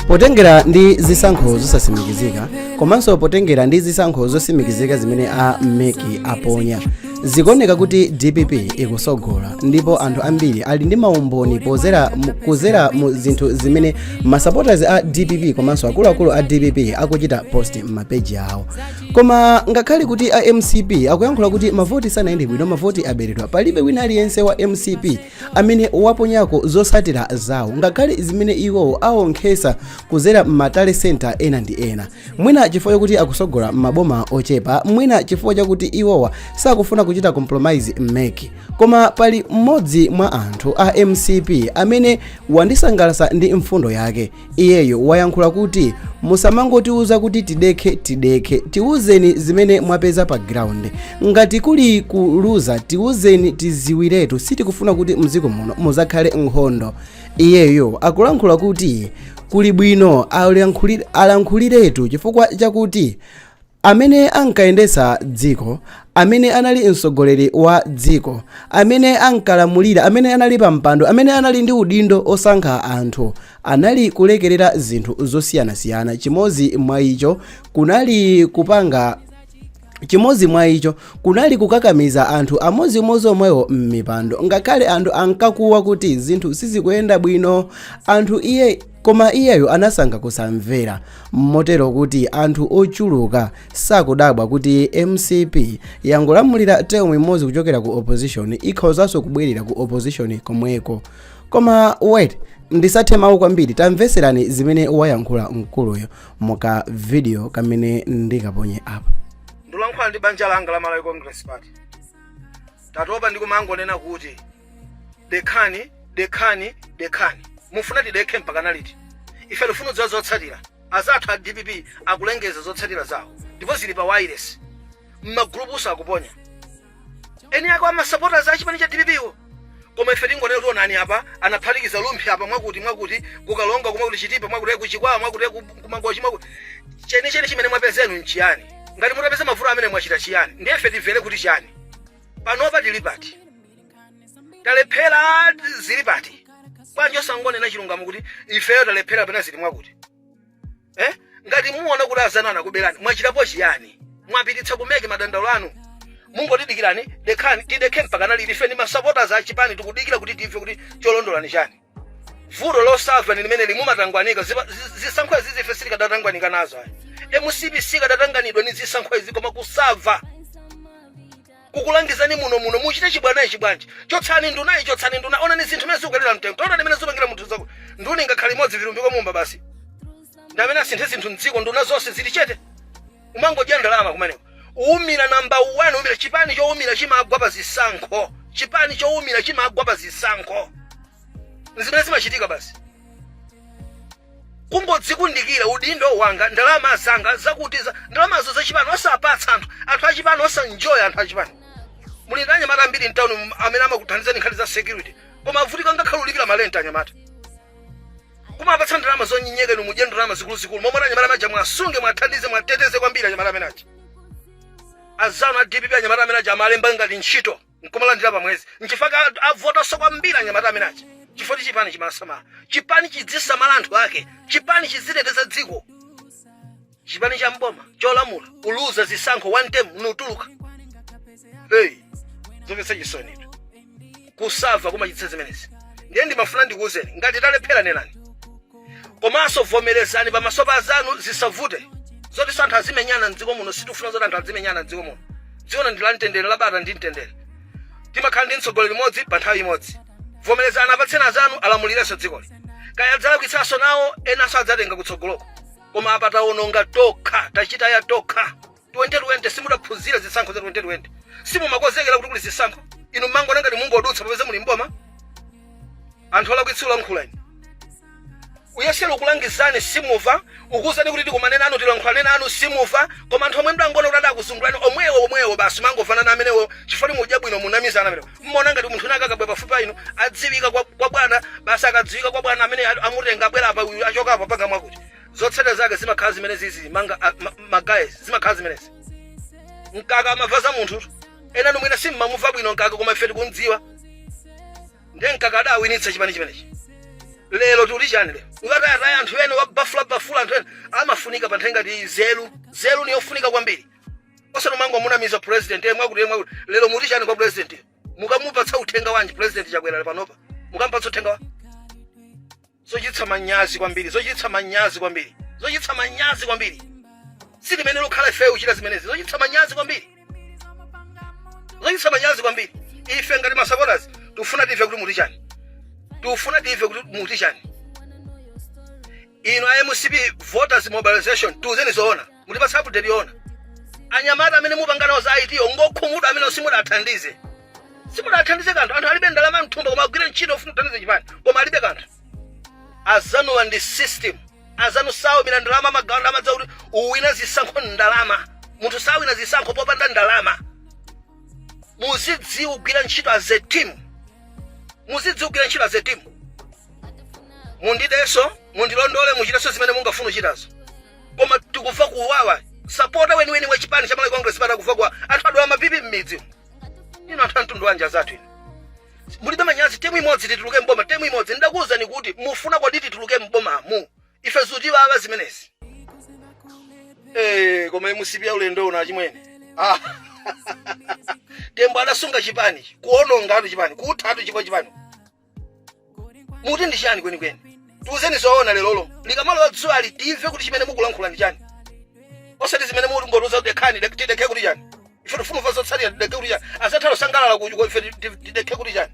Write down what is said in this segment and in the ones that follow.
Potengera ndi zisankho zosasimikizika komanso potengera ndi zisankho zosimikizika zimene a MEC aponya, zikuoneka kuti DPP ikusogola, ndipo anthu ambiri ali ndi maumboni kuzera mu zinthu zimene masupporters a DPP komanso akuluakulu a DPP akuchita post m'mapeji awo. Koma ngakhale kuti a MCP akuyankhula kuti mavoti sanayende bwino, mavoti aberedwa, palibe wina aliyense wa MCP amene waponyako zosatira zawo, ngakhale zimene iwowo aonkhesa kuzera m'ma tally center ena ndi ena. Mwina chifukwa chakuti akusogola m'maboma ochepa, mwina chifukwa chakuti iwowa sakufuna kuchita compromise MEC. Koma pali mmodzi mwa anthu a MCP amene wandisangalatsa ndi mfundo yake. Iyeyo wayankhula kuti musamangotiuza kuti tidekhe, tidekhe, tiuzeni zimene mwapeza pa ground. Ngati kuli kuluza, tiuzeni tiziwiretu. Sitikufuna kuti mdziko muno muzakhale nkhondo. Iyeyo akulankhula kuti kuli bwino alankhulire chifukwa chakuti amene ankayendetsa dziko, amene anali mtsogoleri wa dziko, amene ankalamulira, amene anali pa mpando, amene anali ndi udindo osankha anthu, anali kulekerera zinthu zosiyanasiyana. Chimodzi mwa icho kunali kukakamiza anthu amodzimodzi omwewo m'mipando, ngakhale anthu ankakuwa kuti zinthu sizikuyenda bwino. Anthu iye koma iyeyo anasankha kusamvera, motero kuti anthu ochuluka sakudabwa kuti MCP yangolamulira term imodzi kuchokera ku opposition, ikhozanso kubwerera ku opposition komweko. Koma wait, ndisathe mawu kwambiri, tamveserani zimene wayankhula mkuluyo muka video kamene ndikaponye apa. Ndikulankhula ndi banja langa la Malawi Congress Party. Tatopa ndi kumangonena kuti dekhani, dekhani, dekhani. Mufuna tidekhe mpaka naliti? Ife tifuna kudziwa zotsatira. Azathu a DPP akulengeza zotsatira zawo ndipo zili pa wireless, mmagulupuso akuponya, eni ake amasupporters a chipani cha DPP wo. Koma ife tingonena kuti onani apa anaphatikiza Rumphi apa, mwakuti mwakuti, kuKalonga kumwakuti, Chitipa mwakuti, kuChikwawa mwakuti, kuMangochi mwakuti. Chenicheni chimene mwapezenu nchiyani? Ngati mutapeza mavuto amene mwachita chiyani? Ndiye ife timvere kuti chani? Panopa tili pati? Talephera, zili pati? Bwanji osangonena chilungamo kuti ifeyo talephera pena zili mwakuti, eh? Ngati muona kuti azanu anakuberani, mwachitapo chiyani? Mwapititsa ku MEC madandaulo anu? Mungotidikirani, dekhani. Tidekhe mpaka naliti? Ife ndi masupporters a chipani, tikudikira kuti timve kuti cholondola ni chani. Vuto losamva ndi limene limumatangwanika. Zisankho izi ife sitikadatangwanika nazo ayi. MCP sikadatanganidwa ni zisankho izi, koma kusamva kukulangizani muno muno muchite chibwana ichi bwanji? Chotsani nduna ichi, chotsani nduna. Onani zinthu mene zikukalira mtengo, taonani mene zikupangira munthu zako. Nduna ingakhale imodzi, Vitumbiko Mumba basi, ndi amene asinthe zinthu mdziko. Nduna zonse zili chete, umangodya ndalama kumeneko. Uwumira namba 1, umira. Chipani chowumira chimagwa pa zisankho. Chipani chowumira chimagwa pa zisankho, zimene zimachitika basi. Kungodzikundikira udindo wanga, ndalama zanga zakuti ndalamazo zachipani osapatsa anthu, anthu achipani osanjoya. Anthu achipani, muli ndi anyamata ambiri mtown amene amakuthandizani nkhani za security, koma avutika ngakhale ulipira malenta. Anyamata kumapatsa ndalama zonyenyeka, inu mudye ndalama zikuluzikulu. Momwe anyamata amaja mwasunge, mwathandize, mwateteze kwambiri anyamata amene aja. Azanu a DPP, anyamata amene aja amalemba ngati ntchito nkumalandira pa mwezi. Nchifukwa avotanso kwambiri anyamata amene aja, chifukwa chipani chimasamala. Chipani chidzisamala anthu ake, chipani chiziteteza dziko. Chipani cha mboma cholamula kuluza zisankho one term nutuluka, hey, zomvetsa chisoni. Kusamva kumachititsa zimenezi. Ndiye ndimafuna ndikuwuzeni, ngati talephera, nenani, komanso vomerezani pamaso pa zanu. Zisavute zoti anthu azimenyana mdziko muno. Sitifuna zoti anthu azimenyana mdziko muno. Dziko ndi la mtendere, labata ndi mtendere. Timakhala ndi mtsogoleri mmodzi pa nthawi imodzi. Vomerezani, apatseni azanu alamulirenso dzikoli. Kaya adzalakwitsanso nawo, enanso adzatenga kutsogoloko. Koma apa tawononga tokha, tachita ya tokha. 2020 simudaphunzira. Zisankho za 2020 simumakonzekera kuti kuli zisankho. Inu mmangona ngati mungodutsa popeza muli mboma. Anthu olakwitsa ulankhula inu, uyesera ukulangizani, simuva. Ukuwuzani kuti tikumane nanu, tilankhulane nanu, simuva. Koma anthu omwe mdangona kuti adakuzungulani, omwewo omwewo basi, mangovanana na amenewo chifukwa mudya bwino, munamizana amenewo. Mmaona ngati munthu wina akakabwera pafupi pa inu adziwika kwa bwana basi. Akadziwika kwa bwana amene amutenga, abwera apa, uyu achoka apa, panga mwakuti. Zotsatira zake zimakhala zimene zizi manga magayi, zimakhala zimenezi. Mkaka amava za munthu. Ena mwina simmamuva bwino Mkaka, koma ife tikumdziwa. Ndiye Mkaka adawinitsa chipani chimenechi. Lero tikuti chani? Lero ukatayataya anthu ene waba. Kubafulabafula anthu ena amafunika pa nthawi ngati nzeru. Nzeru ni yofunika kwambiri, osati umangomunamiza president, mwakuti mwakuti. Lero muti chani kwa president? Mukamupatsa uthenga wanji President Chakwera panopa? Mukamupatsa uthenga wa zochititsa manyazi kwambiri, zochititsa manyazi kwambiri, zochititsa manyazi kwambiri. Sitimene lokhala ifeyo kuchita zimenezi. Zochititsa manyazi kwambiri, zochititsa manyazi kwambiri. Ife ngati ma supporters tikufuna timve kuti muti chani, tikufuna timve kuti muti chani. Inu a MCP voters mobilization, tiuzeni zoona, mutipatsa update yoona. Anyamata amene mupanganawo za IT ngokhumudwa, amene simudathandize, simudathandize kanthu. Anthu alibe ndalama mthumba, koma agwire ntchito ofuna kuthandiza chipani, koma alibe kanthu. Azanuwa ndi system, azanu sawina ndalama, amagawa ndalama zakuti uwina zisankho ndalama. Munthu sawina zisankho popanda ndalama. Muzidziwa kugwira ntchito as a team, muzidziwa kugwira ntchito as a team. Mundidenso, mundilondole, muchitenso zimene mungafuna kuchitazo, koma tikuva kuwawa. Supporter weniweni wa chipani cha Malawi Congress Party akuva kuwawa. Anthu adwala ma BP m'midzi. Ino anthu amtundu wanji azathu ino? Mulibe manyazi? Term imodzi tituluke mboma, term imodzi. Ndakuwuzani kuti mufuna kodi tituluke mbomamu? Ife zutiwawa zimenezi. Koma MCP ya ulendo uno, achimwene. Ah. Tembo adasunga chipani, kuononga atu chipani, kutha atu chikwa chipani. Muti ndi chani kwenikweni? Tiuzeni zoona lerolo likamalowa dzuwa, timve kuti chimene mukulankhula ndi chani, osati zimene muti ngotiuza kuti dekhani. Tidekhe kuti chani? Ife tifuna kumva zotsatira. Tidekhe kuti chani? Azathala osangalala kuti ife tidekhe kuti chani?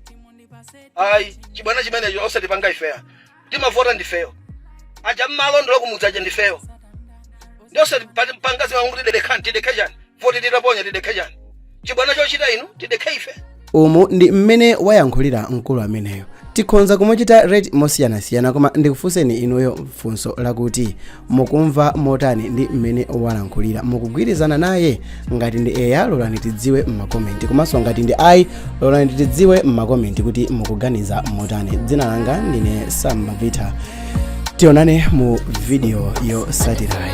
Ayi, chibwana chimenecho osatipanga ifeya. Timavota ndifeyo, aja mmalondola kumudzi aja ndifeyo, ndi osatipanga zimene kuti dekhani. Tidekhe chani? Voti titaponya, tidekhe chani? Chibwana chochita inu, tidekhe ife? Umu ndi mmene wayankhulira mkulu ameneyo. Tikhonza kumuchita rate mosiyanasiyana, koma ndikufunseni inuyo funso lakuti mukumva motani ndi mmene walankhulira? Mukugwirizana naye? Ngati ndi eya, lolani tidziwe m'ma comment, komanso ngati ndi ayi, lolani tidziwe m'ma comment kuti mukuganiza motani. Dzina langa ndine Sam Mavita. Tionane mu video yotsatirayi.